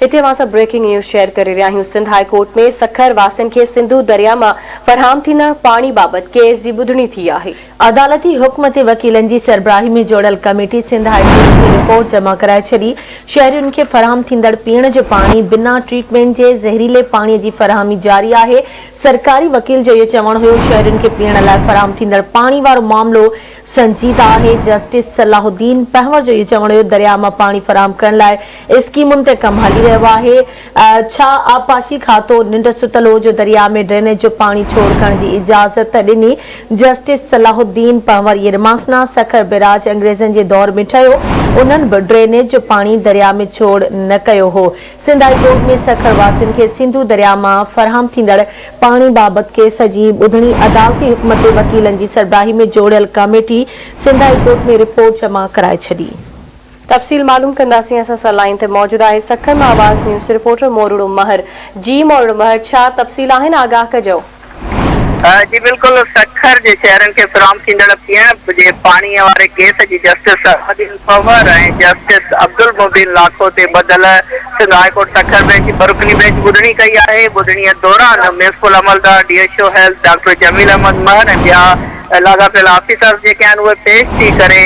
هتي اوهان سان بريڪنگ نيوز شيئر ڪري رهيا آهيون سنڌ هاء ڪورٽ ۾ سکر واسين کي سنڌو درياء مان فراهم ٿيندڙ پاڻي بابت ڪيس جي ٻڌڻي ٿي آهي. عدالتي حڪم تي وڪيلن جي سربراهي ۾ جوڙيل committee Sindh high court ۾ report جمع ڪرائي ڇڏي، شهرين کي فراهم ٿيندڙ پيئڻ جو پاڻي بنا ٽريٽمينٽ جي زهريلي پاڻي جي فراهمي جاري آهي، سرڪاري وڪيل جو اهو چوڻ هيو شهرين کي پيئڻ لاء فراهم ٿيندڙ پاڻي وارو معاملو سنجيده آهي، جسٽس صلاح الدين پنهور جو اهو چوڻ هيو درياء مان پاڻي فراهم ڪرڻ لاء اسڪيمن تي ڪم هلي رهيو آهي، ڇا آبپاشي کاتو ننڊ ستل هو جو درياء ۾ ڊرينيج جو پاڻي ڇوڙ ڪرڻ جي اجازت ڏني، جسٽس صلاح الدين پنهور اهي رمارڪس ڏنا، سکر بئراج انگريزن جي دور ۾ ٺهيو، انهن به ڊرينيج جو پاڻي درياء ۾ ڇوڙ نه ڪيو هو، سنڌ هائي ڪورٽ ۾ سکر واسين کي سنڌو درياء مان فراهم ٿيندڙ پاڻي بابت ڪيس جي ٻڌڻي عدالتي حڪم تي وڪيلن جي سربراهي ۾ جوڙيل committee Sindh high court ۾ report جمع ڪرائي ڇڏي. تفصيل معلوم ڪنداسين اسان سان لائين تي موجود آهي سکر مان آواز نيوز رپورٽر مورڙو مهر جي مورڙو مهر ڇا تفصيل آهن آگاهه ڪجو. جي بلڪل سکر جي شهرن کي فراهم ٿيندڙ پيئڻ جي پاڻي واري ڪيس جي جسٽس صلاح الدين پنهور ۽ جسٽس عبدالمبين لاکو تي ٻڌل Sindh high court Sukkur bench جي ٻه رڪني بئنچ ٻڌڻي ڪئي آهي ٻڌڻي دوران ميونسپل عملدار D H O health doctor Jamil Ahmed Mehar ۽ ٻيا لاڳاپيل آفيسرز جيڪي آهن اهي پيش ٿي ڪري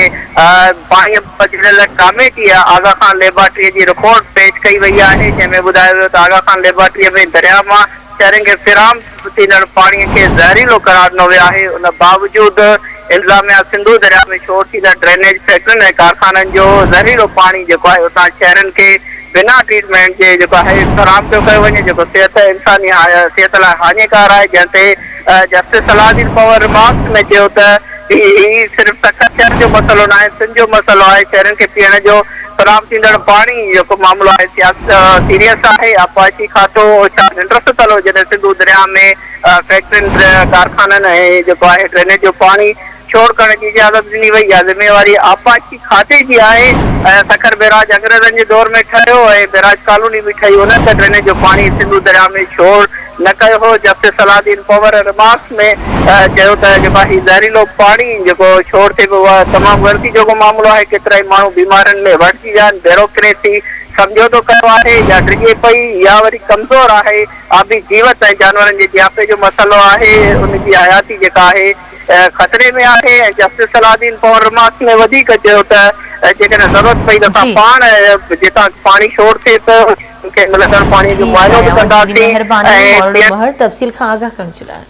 پاڻي بابت جڙيل ڪاميٽي آغا خان ليبارٽري جي رپورٽ پيش ڪئي وئي آهي جنهن ۾ ٻڌايو ويو ته آغا خان ليبارٽري ۾ درياء مان شهرين کي فراهم ٿيندڙ پاڻي کي زهريلو قرار ڏنو ويو آهي، ان باوجود انتظاميا سنڌو درياء ۾ ڇوڙ ٿيندڙ ڊرينيج فيڪٽرين ۽ ڪارخانن جو زهريلو پاڻي جيڪو آهي اتان شهرين کي بنا ٽريٽمينٽ جي جيڪو آهي فراهم پيو ڪيو وڃي جيڪو صحت انساني صحت لاء هاڃيڪار آهي جنهن تي جسٽس صلاح الدين پنهور رمارڪس ۾ چيو ته هي صرف سکر شهر جو مسئلو ناهي سنڌ جو مسئلو آهي شهرين کي پيئڻ جو فراهم ٿيندڙ پاڻي جيڪو معاملو آهي سيريس آهي، آبپاشي کاتو ڇا ننڊ ستل هو جڏهن سنڌو درياهه ۾ فيڪٽرين، ڪارخانن ۽ جيڪو آهي ڊرينيج جو پاڻي ڇوڙ ڪرڻ جي اجازت ڏني وئي، اها ذميواري آبپاشي کاتي جي آهي، سکر بئراج انگريزن جي دور ۾ ٺهيو ۽ بئراج ڪالوني به ٺهي انهن ته ڊرينيج جو پاڻي سنڌو درياهه ۾ ڇوڙ نه ڪيو هو، جسٽس صلاح الدين پنهور رمارڪس ۾ چيو ته جيڪو هي زهريلو پاڻي جيڪو ڇوڙ ٿئي پيو اهو تمام ڳڻتي جوڳو معاملو آهي، ڪيترائي ماڻهو بيمارين ۾ وٺجي ويا آهن، بيوروڪريسي سمجهوتو ڪيو آهي يا ڊڄي پئي يا وري ڪمزور آهي، آبي جيوت ۽ جانورن جي جياپي جو مسئلو آهي، ان جي حياتي جيڪا آهي خطري ۾ آهي ۽ جسٽس صلاح الدين پنهور رمارڪس ۾ وڌيڪ چيو ته جيڪڏهن ضرورت پئي ته اسان پاڻ جتان پاڻي ڇوڙ ٿئي پيو. کي ملندڙ پاڻي جو ٺيڪ معائنو آهي به اوهان جي وڏي ڪنداسين مهرباني ۽ مورڙو مهر تفصيل کان آگاهه ڪرڻ جي لاء.